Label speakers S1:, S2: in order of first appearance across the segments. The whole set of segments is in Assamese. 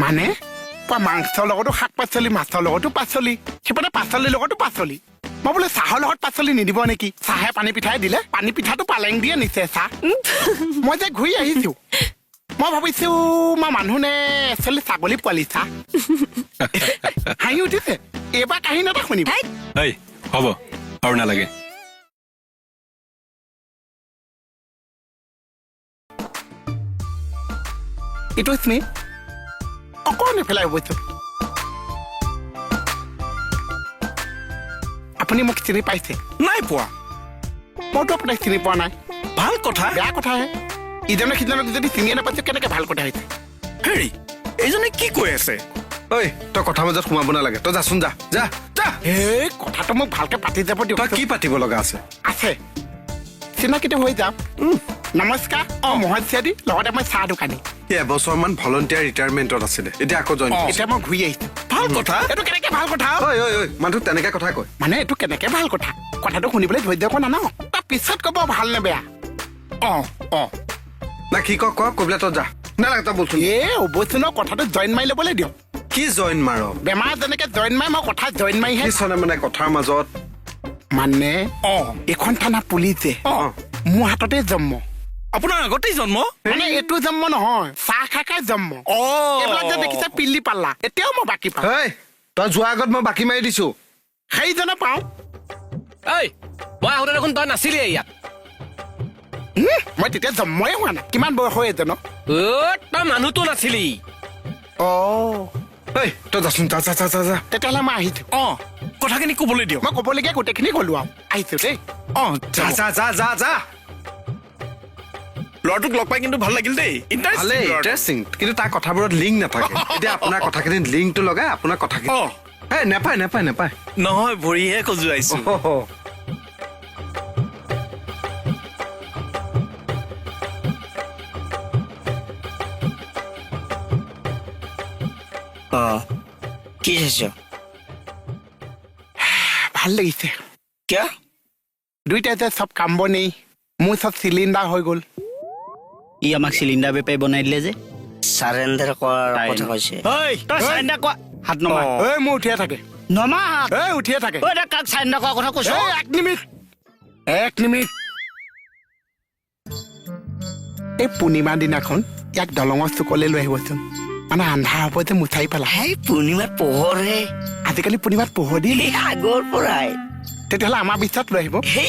S1: মানে পুৱা মাংসৰ লগতো শাক পাচলি, মাছৰ লগতো পাচলি, সিপিনে পাচলিৰ লগতো পাচলি। মই বোলো চাহৰ লগত পাচলি নিদিব নেকি? চাহে পানী পিঠাই দিলে, পানী পিঠাটো পালেং দিয়ে নিছে চাহ। মই যে ঘূৰি আহিছো, মই ভাবিছো মই মানুহ নে একচুৱেলি ছাগলী পোৱালি চাহ। হাঁহি উঠিছে। এইবাৰ কাহিনী এটা শুনিব।
S2: এই হ'ব আৰু নালাগে।
S1: এইটো স্মি অকণ এইফালে আহিবচোন। আপুনি মোক চিনি পাইছে?
S3: নাই পোৱা।
S1: মইতো আপোনাক চিনি পোৱা নাই।
S3: ভাল কথা।
S1: বেয়া কথাহে, ইজনে সিজনক যদি চিনিয়ে নাপাইছো কেনেকে ভাল কথা হৈছে?
S3: হেৰি, এইজনে কি কৈ আছে?
S4: ঐ, তই কথাৰ মাজত সোমাব নালাগে, তই যাচোন, যা যা যা।
S1: এই কথাটো মোক ভালকে পাতি যাব দিয়ক।
S4: তই কি পাতিব লগা আছে?
S1: আছে, চিনাকিটো হৈ যাম। নমস্কাৰ, মোহন চিয়াদি, লগতে মই চাহ দোকানী।
S4: সি এবছৰমান ভলণ্টিয়াৰ ৰিটায়াৰমেণ্টত আছিলে, এতিয়া আকৌ জইন।
S1: এতিয়া মই ঘূৰি আহিছো।
S3: ভাল কথা।
S1: এইটো কেনেকে ভাল কথা?
S4: ঐ ঐ ঐ, মানুহ তেনেকে কথা কয়।
S1: মানে এইটো কেনেকে ভাল কথা? কথাটো শুনিবলৈ ধৈৰ্য কৰা ন, তাৰ পিছত ক'ব ভাল নে বেয়া।
S3: অ অ
S4: না কি ক ক, কৈ পেলাই তই যা। নালাগে, তই বলচোন।
S1: এ অৱশ্যে ন, কথাটো জইন মাৰি ল'বলৈ দিয়ক।
S4: কি জইন মাৰ?
S1: বেমাৰ যেনেকে জইন মাৰি, মই কথা জইন মাৰিহে।
S4: কি চলে মানে কথাৰ মাজত?
S1: মানে
S3: অ
S1: এইখন থানা পুলিচে
S3: অ
S1: মোৰ হাততে জন্ম।
S3: আপোনাৰ আগতেই জন্ম?
S1: মানে এইটো জন্ম নহয়, চাহ খাই খাই জন্ম।
S3: অ
S1: এইবিলাক যে দেখিছে পিল্লি পাল্লা, এতিয়াও মই বাকী পাওঁ।
S4: হেই, তই যোৱাৰ আগত মই বাকী মাৰি দিছো।
S1: সেইজনে পাওঁ।
S5: ঐ, মই আহোঁতে দেখোন তই নাছিলিয়ে ইয়াত।
S1: মই তেতিয়া জন্মই হোৱা নাই। কিমান বয়স হৈ এজনক?
S5: অ, তই মানুহটো নাছিলি।
S1: অ
S4: ঐ, তই যাচোন, যা যা যা যা যা।
S1: তেতিয়াহ'লে মই আহিছো।
S3: অ কথাখিনি ক'বলৈ দিয়ক।
S1: মই ক'বলগীয়া গোটেইখিনি ক'লো আৰু, আহিছো দেই।
S3: অ
S4: যা যা যা যা যা।
S3: ল'ৰাটোক লগ পাই কিন্তু ভাল লাগিল দেই।
S4: ভালেই,
S3: ইণ্টাৰেষ্টিং,
S4: ইণ্টাৰেষ্টিং, কিন্তু তাৰ কথাবোৰত লিংক নাথাকে। এতিয়া আপোনাৰ কথাখিনিত লিংকটো লগাই আপোনাৰ কথাখিনি।
S3: অ
S4: এই নাপায় নাপায় নাপায়।
S3: নহয়, ভৰিহে খজুৱাইছো।
S6: অ কি চাইছ?
S1: ভাল লাগিছে।
S6: কিয়?
S1: দুইটাই যে চব কাম বনেই, মোৰ চব চিলিণ্ডাৰ হৈ গ'ল।
S7: ই আমাক চিলিণ্ডাৰ বেপাৰী বনাই দিলে যে।
S6: চাৰেণ্ডাৰ কৰাৰ কথা কৈছে।
S7: ঐ, তই চাৰেণ্ডাৰ কৰা হাত নমা।
S1: ঐ, মোৰ উঠিয়ে থাকে।
S7: নমা হাত।
S1: ঐ, উঠিয়ে থাকে।
S7: ঐ, তই কাক চাৰেণ্ডাৰ কৰাৰ কথা কৈছ?
S1: এই, এক নিমিট, এক নিমিট। এই পূৰ্ণিমা দিনাখন ইয়াক দলঙৰ চুকলৈ লৈ আহিবচোন। মানে আন্ধাৰ হ'ব যে, মুচাৰি পেলা।
S6: সেই পূৰ্ণিমাত পোহৰহে।
S1: আজিকালি পূৰ্ণিমাত পোহৰ দিয়ে
S6: সেই আগৰ পৰাই।
S1: তেতিয়াহ'লে আমাৰ বিশ্বাত লৈ আহিব।
S6: সেই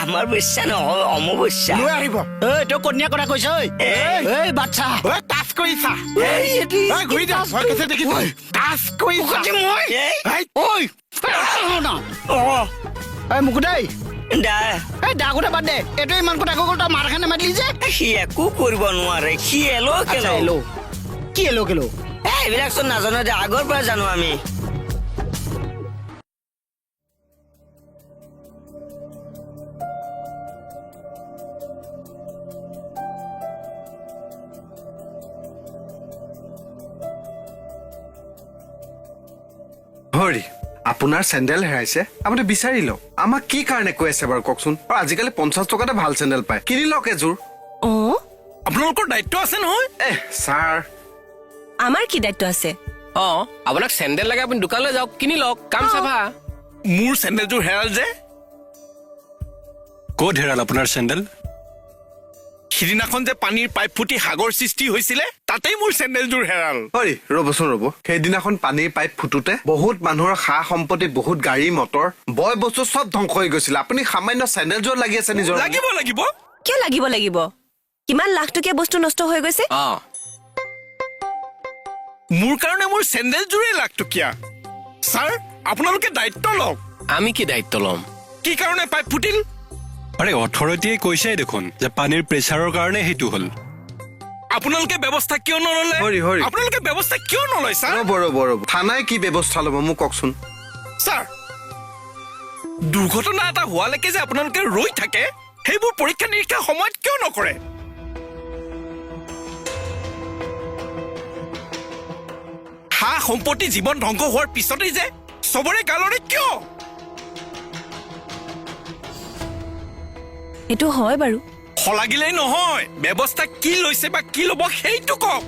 S6: আমাৰ বিশ্বাস নহয়, অমাৱস্যা।
S1: লৈ আহিব।
S7: ঐ, তই কন্যা কথা কৈছ? ঐ, এই বাচ্ছা।
S1: ঐ, টাচ কৰিছা। ঐ, ঘূৰি যা, ভয় খাইছে দেখিছ? টাচ কৰিছা।
S7: মই?
S1: এই।
S7: ঐ,
S6: অ
S7: এই মুকুতাই।
S6: দা।
S7: এই দা কথা বাদ দে, এইটো ইমান কথা কৈ গ'ল, তই মাৰ খানে মাতিলি যে?
S6: সি একো কৰিব নোৱাৰে, সি এলো কেলো।
S7: এলো কি? এলো কেলো?
S6: এই এইবিলাক চোন নাজানো দে, আগৰ পৰা জানো আমি।
S4: হৰি, আপোনাৰ চেণ্ডেল হেৰাইছে, আপুনি বিচাৰি লওক। আমাক কি কাৰণে কৈ আছে বাৰু কওকচোন? আৰু আজিকালি 50 টকাতে ভাল চেণ্ডেল পায়, কিনি লওক এযোৰ।
S8: অ
S3: আপোনালোকৰ দায়িত্ব আছে নহয়?
S4: এ ছাৰ,
S8: আমাৰ কি দায়িত্ব আছে?
S5: অ আপোনাক চেণ্ডেল লাগে, আপুনি দোকানলৈ যাওক, কিনি লওক, কাম চাফা।
S3: মোৰ চেণ্ডেলযোৰ হেৰাল যে।
S2: ক'ত হেৰাল আপোনাৰ চেণ্ডেল?
S3: সিদিনাখন যে পানীৰ পাইপ ফুটি সাগৰ সৃষ্টি হৈছিলে, তাতেই মোৰ চেণ্ডেলযোৰ হেৰাল।
S4: হৰি, ৰ'বচোন ৰ'ব। সেইদিনাখন পানীৰ পাইপ ফুটোতে বহুত মানুহৰ সা সম্পত্তি, বহুত গাড়ী মটৰ, বয় বস্তু চব ধ্বংস হৈ গৈছিলে। আপুনি সামান্য চেণ্ডেলযোৰ লাগি আছে নিজৰ।
S3: লাগিব লাগিব।
S8: কিয় লাগিব লাগিব? কিমান লাখ টকীয়া বস্তু নষ্ট হৈ গৈছে।
S5: অ
S3: মোৰ কাৰণে মোৰ চেণ্ডেলযোৰেই লাখ টকীয়া। ছাৰ, আপোনালোকে দায়িত্ব লওক।
S5: আমি কি দায়িত্ব ল'ম?
S3: কি কাৰণে পাইপ ফুটিল?
S2: আৰে অথৰিটিয়ে কৈছে দেখোন যে পানীৰ প্ৰেছাৰৰ কাৰণে সেইটো হ'ল।
S3: আপোনালোকে ব্যৱস্থা কিয় নল'লে?
S4: হৰি, হৰি।
S3: আপোনালোকে ব্যৱস্থা কিয় নলয় ছাৰ?
S4: ৰ'ব ৰ'ব ৰ'ব, থানাই কি ব্যৱস্থা ল'ব মোক কওকচোন?
S3: ছাৰ, দুৰ্ঘটনা এটা হোৱালৈকে যে আপোনালোকে ৰৈ থাকে, সেইবোৰ পৰীক্ষা নিৰীক্ষা সময়ত কিয় নকৰে? সা সম্পত্তি জীৱন ধ্বংস হোৱাৰ পিছতেই যে চবৰে গালৰে কিয়?
S8: সেইটো হয় বাৰু।
S3: শলাগিলেই নহয়, ব্যৱস্থা কি লৈছে বা কি ল'ব সেইটো কওক।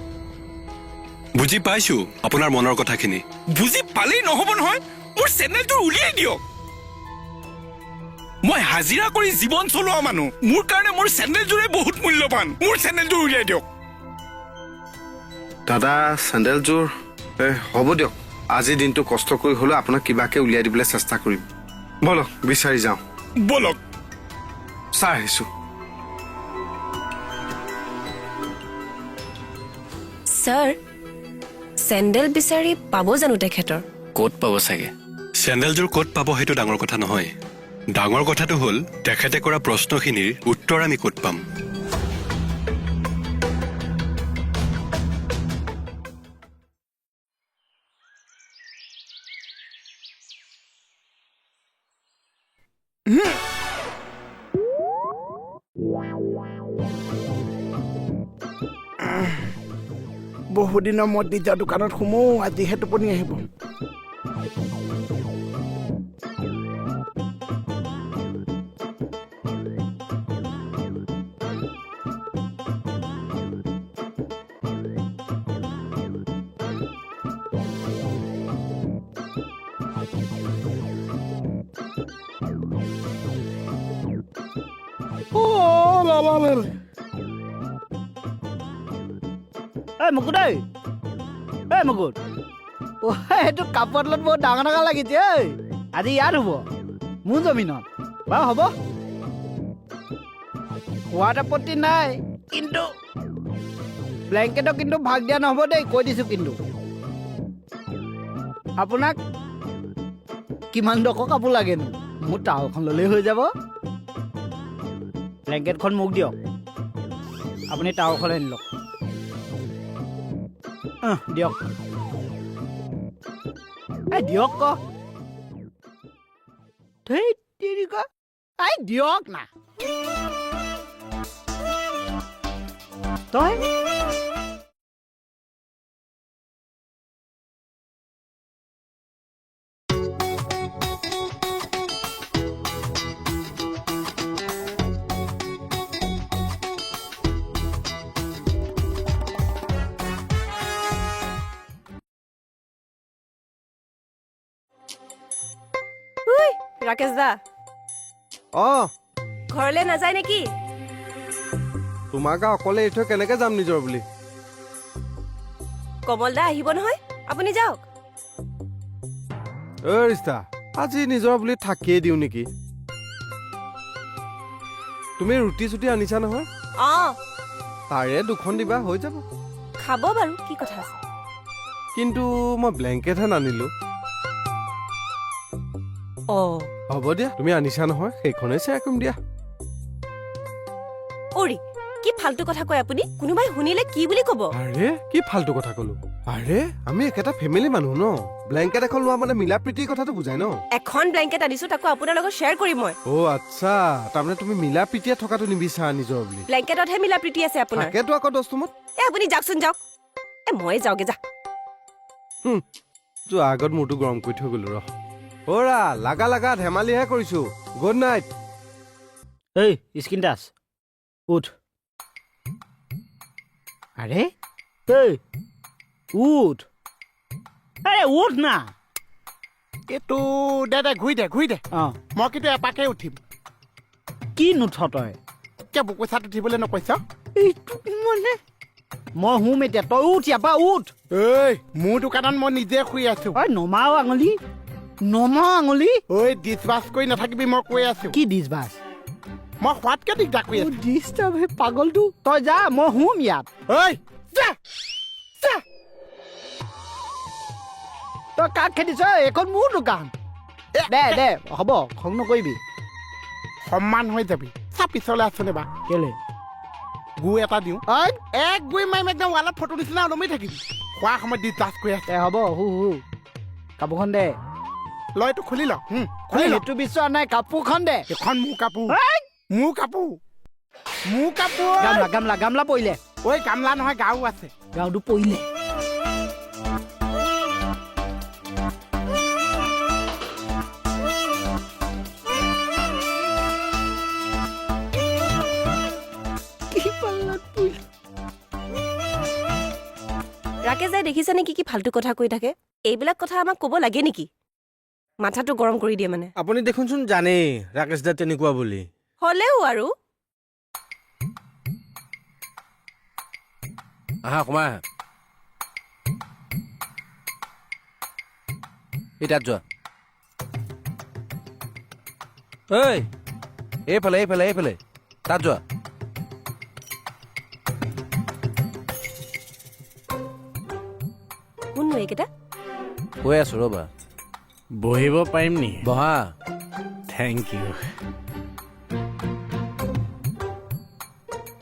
S2: বুজি পাইছো আপোনাৰ মনৰ কথাখিনি।
S3: বুজি পালেই নহ'ব নহয়, মোৰ চেণ্ডেলযোৰ উলিয়াই দিয়ক। মই হাজিৰা কৰি জীৱন চলোৱা মানুহ, মোৰ কাৰণে মোৰ চেণ্ডেলযোৰে বহুত মূল্যৱান। মোৰ চেণ্ডেলযোৰ উলিয়াই দিয়ক।
S4: দাদা, চেণ্ডেলযোৰ হ'ব দিয়ক, আজিৰ দিনটো কষ্ট কৰি হ'লেও আপোনাক কিবাকে উলিয়াই দিবলৈ চেষ্টা কৰিম। ব'লক বিচাৰি যাওঁ।
S3: ব'লক।
S4: ছাৰ আহিছোঁ।
S8: ছাৰ, চেণ্ডেল বিচাৰি পাব জানো তেখেতৰ?
S5: ক'ত পাব চাগে?
S2: চেণ্ডেলযোৰ ক'ত পাব সেইটো ডাঙৰ কথা নহয়, ডাঙৰ কথাটো হ'ল তেখেতে কৰা প্ৰশ্নখিনিৰ উত্তৰ আমি ক'ত পাম।
S1: বহুদিনৰ মূৰত নিজৰ দোকানত সোমো, আজিহে টোপনি আহিব।
S7: এই মুকুট, ঐ এই মুকুট, অ' সেইটো কাপোৰ তলত বহুত ডাঙৰ ডাঙৰ লাগিছে ঐ। আজি ইয়াত হ'ব মোৰ জমিনত। বাৰু হ'ব, খোৱাত আপত্তি নাই, কিন্তু ব্লেংকেটক কিন্তু ভাগ দিয়া নহ'ব দেই, কৈ দিছোঁ। কিন্তু আপোনাক কিমান ডোখৰ কাপোৰ লাগেনো? মোৰ টাৱেলখন ল'লেই হৈ যাব। ব্লেংকেটখন মোক দিয়ক, আপুনি টাৱেলখন আনি লওক। দিয়ক, এই দিয়ক ক। ধেই তেৰিকা, এই দিয়ক না। তই
S8: ৰাকেশ দা,
S4: অ
S8: ঘৰলৈ নাযায় নেকি?
S4: তোমাক অকলে এৰি থৈ কেনেকে যাম নিজৰ বুলি?
S8: কমল দা আহিব নহয়, আপুনি যাওক।
S4: ঐ ৰিস্তা, আজি নিজৰ বুলি থাকিয়ে দিওঁ নেকি? তুমি ৰুটি চুটি আনিছা নহয়?
S8: অ,
S4: তাৰে দুখন দিবা, হৈ যাব।
S8: খাব বাৰু, কি কথা আছে।
S4: কিন্তু মই ব্লেংকেটহে নানিলো। হ'ব দিয়া, তুমি আনিছা নহয়, সেইখনেই শ্বেয়াৰ কৰিম দিয়া।
S8: অৰি, কি ফাল্টু কথা কয় আপুনি? কোনোবাই শুনিলে কি বুলি ক'ব?
S4: আৰে কি ফাল্টু কথা ক'লো? আৰে আমি একেটা ফেমিলি মানুহ ন, ব্লেংকেট এখন লোৱা মানে মিলা প্ৰীতিৰ কথাটো বুজাই ন।
S8: এখন ব্লেংকেট আনিছো, তাকো আপোনাৰ লগত শ্বেয়াৰ কৰিম মই।
S4: অ আচ্ছা, তাৰমানে তুমি মিলা প্ৰীতিয়ে থকাটো নিবিচাৰা নিজৰ বুলি?
S8: ব্লেংকেটতহে মিলা প্ৰীতি আছে আপোনাৰ।
S4: তাকেতো আকৌ দোস্তমত।
S8: এ আপুনি যাওকচোন যাওক। এ মই যাওঁগে, যা।
S4: যোৱা আগত মূৰটো গৰম কৰি থৈ গ'লো ৰ। অ'ৰা লাগা লাগা ধেমালিহে কৰিছো। Good night.
S7: এই স্ক্ৰীন টাচ উঠ। আৰে এই উঠ, আৰে উঠ না।
S1: এইটো দে দে, ঘূৰি দে ঘূৰি দে।
S7: অঁ,
S1: মই কিন্তু এপাকে উঠিম।
S7: কি নুঠ তই?
S1: কিয় বুকুচাত উঠিবলৈ নকৈছ?
S7: এইটো মানে মই শুম এতিয়া, তই উঠ ইয়াৰ পৰা উঠ।
S1: ঐ মোৰ দোকানত মই নিজে শুই আছো।
S7: ঐ নমাও আঙুলি, নমাও আঙুলি।
S1: ঐ ডিছবাছ কৰি নাথাকিবি, মই কৈ আছো।
S7: কি ডিছবাছ?
S1: মই সোৱাদকে দিগদাৰ কৰি আছো।
S7: ডিষ্টাৰ্ব সেই পাগলটো। তই যা, মই শুম ইয়াত।
S1: ঐ যা যা।
S7: তই কাক খেদিছ? এইখন মোৰ দোকান। দে দে, হ'ব, খং নকৰিবি।
S1: সন্মান হৈ যাবি। চা পিছলৈ আছোনে বা।
S7: কেলে?
S1: গু এটা দিওঁ, এক গুই মাৰিম একদম ৱালত ফটো নিচিনা ওলমি থাকিবি। খোৱাৰ সময়ত ডিছবাছ কৰি আছে।
S7: হ'ব, হু হু, কাপোৰখন দে।
S1: ল, এইটো খুলি ল। খুলি ল।
S7: সেইটো বিচৰা নাই, কাপোৰখন দে।
S1: এইখন মোৰ কাপোৰ, মোৰ কাপোৰ, মোৰ কাপোৰ।
S7: গামলা গামলা গামলা পৰিলে।
S1: ঐ গামলা নহয়, গাও আছে।
S7: গাওটো পৰিলে।
S8: মাকে যাই দেখিছে নেকি কি ফাল্টু কথা কৈ থাকে। এইবিলাক কথা আমাক ক'ব লাগে নেকি? মাথাটো গৰম কৰি দিয়ে মানে।
S9: আপুনি দেখোনচোন জানেই ৰাকেশ দা তেনেকুৱা বুলি।
S8: হ'লেও আৰু।
S5: আহা, সোমাই আহা। এই তাত যোৱা। ঐ, এইফালে এইফালে এইফালে, তাত যোৱা।
S8: কোননো এইকেইটা?
S5: কৈ আছো ৰ'বা।
S9: বহিব পাৰিম নেকি?
S5: বহা।
S9: Thank U.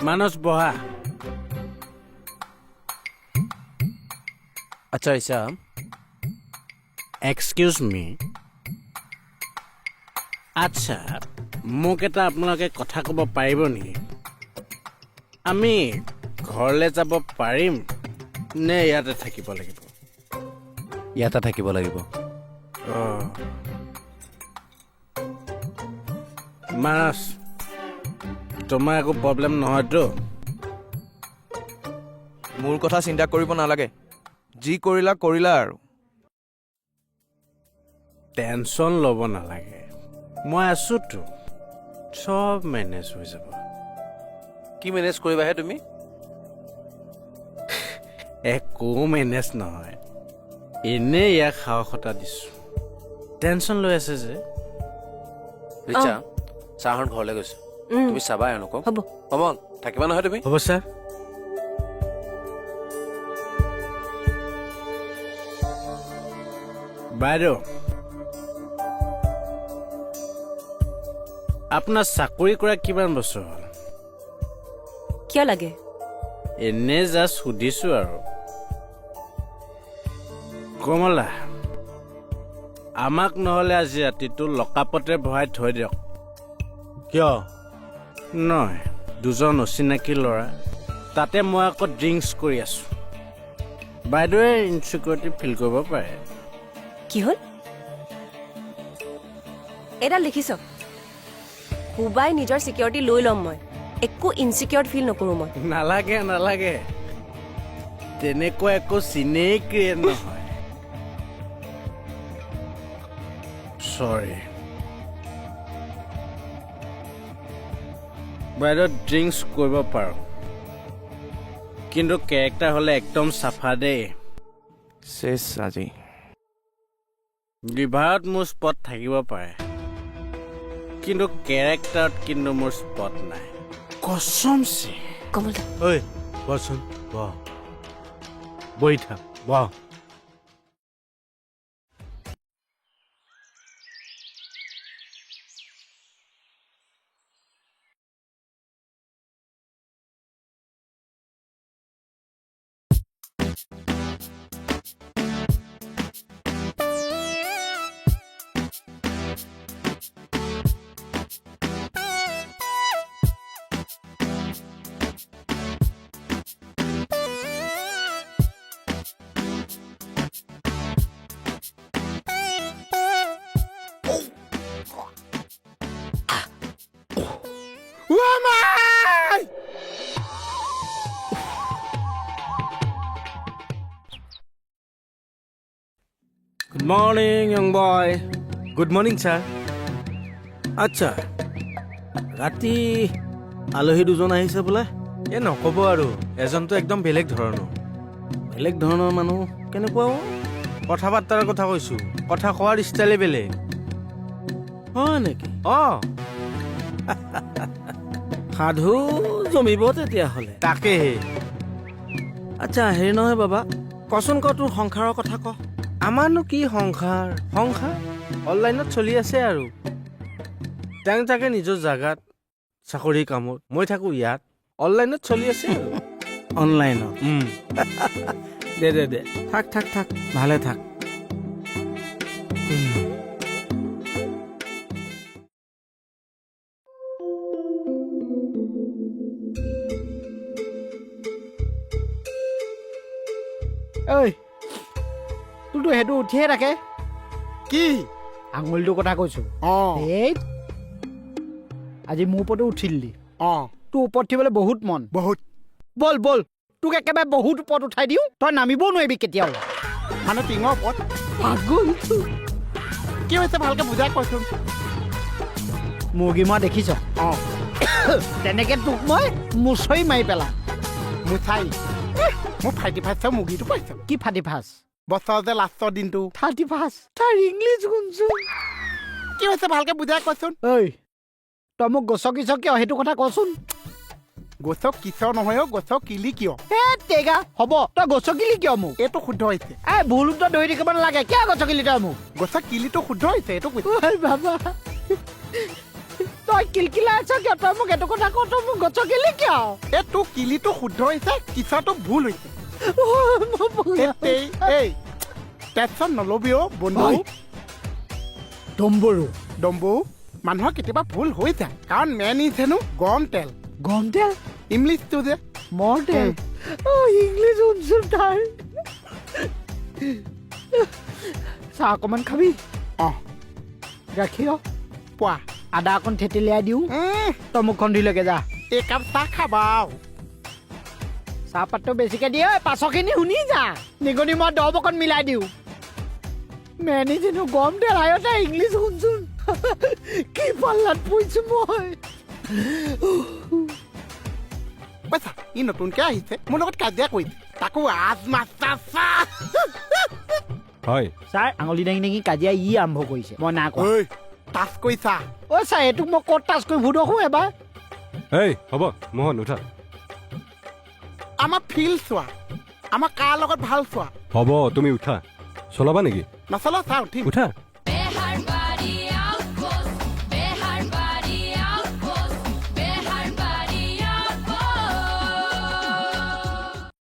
S9: মানস বহা।
S5: আচ্ছা ৰিচা।
S9: এক্সকিউজ মি। আচ্ছা, মোক এটা আপোনালোকে কথা ক'ব পাৰিব নেকি? আমি ঘৰলৈ যাব পাৰিম নে ইয়াতে থাকিব লাগিব?
S5: ইয়াতে থাকিব লাগিব।
S9: অঁ মানস, তোমাৰ একো প্ৰব্লেম নহয়তো?
S10: মোৰ কথা চিন্তা কৰিব নালাগে, যি কৰিলা কৰিলা আৰু।
S9: টেনশ্যন ল'ব নালাগে, মই আছোতো, চব মেনেজ হৈ যাব।
S5: কি মেনেজ কৰিবাহে তুমি?
S9: একো মেনেজ নহয়, এনেই ইয়াক সাহস এটা দিছোঁ। টেনশ্যন লৈ আছে যে।
S5: ৰিচা, ছাৰহঁত ঘৰলৈ গৈছে, তুমি চাবা এওঁলোকক।
S8: হ'ব।
S5: কমল, থাকিবা নহয় তুমি?
S9: হ'ব ছাৰ। বাইদেউ, আপোনাৰ চাকৰি কৰা কিমান বছৰ হ'ল?
S8: কিয় লাগে?
S9: এনেই জাষ্ট সুধিছোঁ আৰু। কমলা, আমাক নহ'লে আজি ৰাতিটো লকাপতে ভৰাই থৈ দিয়ক।
S11: কিয়?
S9: নহয়, দুজন অচিনাকি ল'ৰা, তাতে মই আকৌ ড্ৰিংকছ কৰি আছোঁ। বাইদেৱে ইনচিকিউৰিটি ফিল কৰিব পাৰে।
S8: কি হ'ল? এইডাল দেখিছ? কোবাই নিজৰ চিকিউৰিটি লৈ ল'ম মই, একো ইনচিকিউৰ ফিল নকৰোঁ মই।
S9: নালাগে নালাগে, তেনেকুৱা একো চিনেই ক্ৰিয়েট নহয়। চৰি বাইদেউ, ড্ৰিংকছ কৰিব পাৰোঁ, কিন্তু কেৰেক্টাৰ হ'লে একদম চাফা দেই।
S10: চেচ আজি।
S9: লিভাৰত মোৰ স্পট থাকিব পাৰে, কিন্তু কেৰেক্টাৰত কিন্তু মোৰ স্পট নাই, কচমচে।
S8: কমল দা।
S11: ঐ বহচোন, বহ, বহি থাক, বহ।
S9: Good morning young boy.
S11: Good morning sir.
S9: আচ্ছা, ৰাতি আলহী দুজন আহিছে বোলে?
S11: এই নক'ব আৰু, এজনটো একদম বেলেগ ধৰণৰ।
S9: বেলেগ ধৰণৰ মানুহ কেনেকুৱা?
S11: কথা বাৰ্তাৰ কথা কৈছোঁ, কথা কোৱাৰ ষ্টাইলে বেলেগ।
S9: হয় নেকি?
S11: অঁ।
S9: সাধু জমিব তেতিয়াহ'লে।
S11: তাকেহে।
S9: আচ্ছা হেৰি নহয় বাবা, কচোন ক, তোৰ সংসাৰৰ কথা ক।
S11: আমাৰনো কি সংসাৰ, সংসাৰ অনলাইনত চলি আছে আৰু। তেওঁ থাকে নিজৰ জাগাত চাকৰি কামত, মই থাকোঁ ইয়াত, অনলাইনত চলি আছে আৰু।
S9: অনলাইনত? দে দে দে, থাক থাক থাক, ভালে থাক।
S7: ঐ, তোৰতো সেইটো উঠিয়ে থাকে।
S1: কি?
S7: আঙুলিটোৰ কথা কৈছো। এই আজি মোৰ ওপৰতো উঠিলি। তোৰ ওপৰত উঠিবলৈ বহুত মন।
S1: বহুত।
S7: ব'ল ব'ল, তোক একেবাৰে বহুত ওপৰত উঠাই দিওঁ, তই নামিবও নোৱাৰিবি কেতিয়াও।
S1: মানে টিঙৰ ওপৰত?
S7: পাগলটো।
S1: কি হৈছে ভালকে বুজাই কচোন।
S7: মুৰ্গী মৰা দেখিছ?
S1: অঁ।
S7: তেনেকে তোক মই মুচৰি মাৰি পেলাম।
S1: মুচাই? মোৰ ফাইটি ফাইভ মুৰ্গীটো পাইছ।
S7: কি ফাটি ফাঁচ?
S1: বছৰ যে লাষ্টৰ দিনটো।
S7: 31। তাৰ ইংলিছ শুনচোন।
S1: কি হৈছে ভালকে বুজাই কচোন।
S7: ঐ, তই মোক গছকিছ কিয় সেইটো কথা কচোন।
S1: গছক কিছ নহয় অ', গছক কিলি কিয়?
S7: হে টেগা, হ'ব, তই গছকিলি কিয় মোক?
S1: এইটো শুদ্ধ হৈছে।
S7: এই ভুল উত্তৰ ধৰি থাকিব নালাগে। কিয় গছকিলি তই মোক?
S1: গছক কিলিটো শুদ্ধ হৈছে, এইটো কৈছো।
S7: ঐ বাবা, তই কিলকিলাই আছ কিয়? তই মোক এইটো কথা ক, তই মোক গছকিলি কিয়?
S1: এই তোৰ কিলিটো শুদ্ধ হৈছে, কিছটো ভুল হৈছে। এই টেনচন নলবি অ' বন্ধু।
S7: ডম্বৰু।
S1: ডম্বু, মানুহৰ কেতিয়াবা ভুল হৈ যায়, কাৰণ মেন is হেনো গৰম তেল।
S7: গৰম তেল?
S1: ইংলিছটো যে
S7: মৰ তেল। অ' ইংলিছ শুনচোন তাৰ। চাহ অকণমান খাবি?
S1: অঁ।
S7: গাখীৰ?
S1: পোৱা।
S7: আদা অকণ থেতেলিয়াই দিওঁ। তই মুখখন ধুই লগে যা।
S1: একাপ চাহ খাবা আৰু।
S7: চাহপাতটো বেছিকে দিয়ে, পাছৰখিনি শুনি যা। নিগনি মই দৰৱ অকণ মিলাই দিওঁ। মেনিজিনো গম তেল, আয়তা ইংলিছ শুনচোন। কি পাল্লাত পৰিছো মই।
S1: বুজিছা, ই নতুনকে আহিছে, মোৰ লগত কাজিয়া কৰিছে, তাকো আজ মাষ্টাৰ।
S2: হয়
S7: ছাৰ, আঙুলি দাঙি দাঙি কাজিয়া ই আৰম্ভ কৰিছে, মই নাই কোৱা।
S1: টাচ কৰিছা।
S7: অ' ছাৰ, এইটোক মই ক'ত টাচ কৰি ভুদখো এবাৰ।
S2: এই হ'ব মোহন, উঠা।
S1: আমাৰ ফিল্ড চোৱা, আমাৰ কাৰ লগত ভাল চোৱা।
S2: হ'ব, তুমি উঠা। চলাবা নেকি?
S1: নচলা ছাৰ, উঠিম।
S2: উঠা।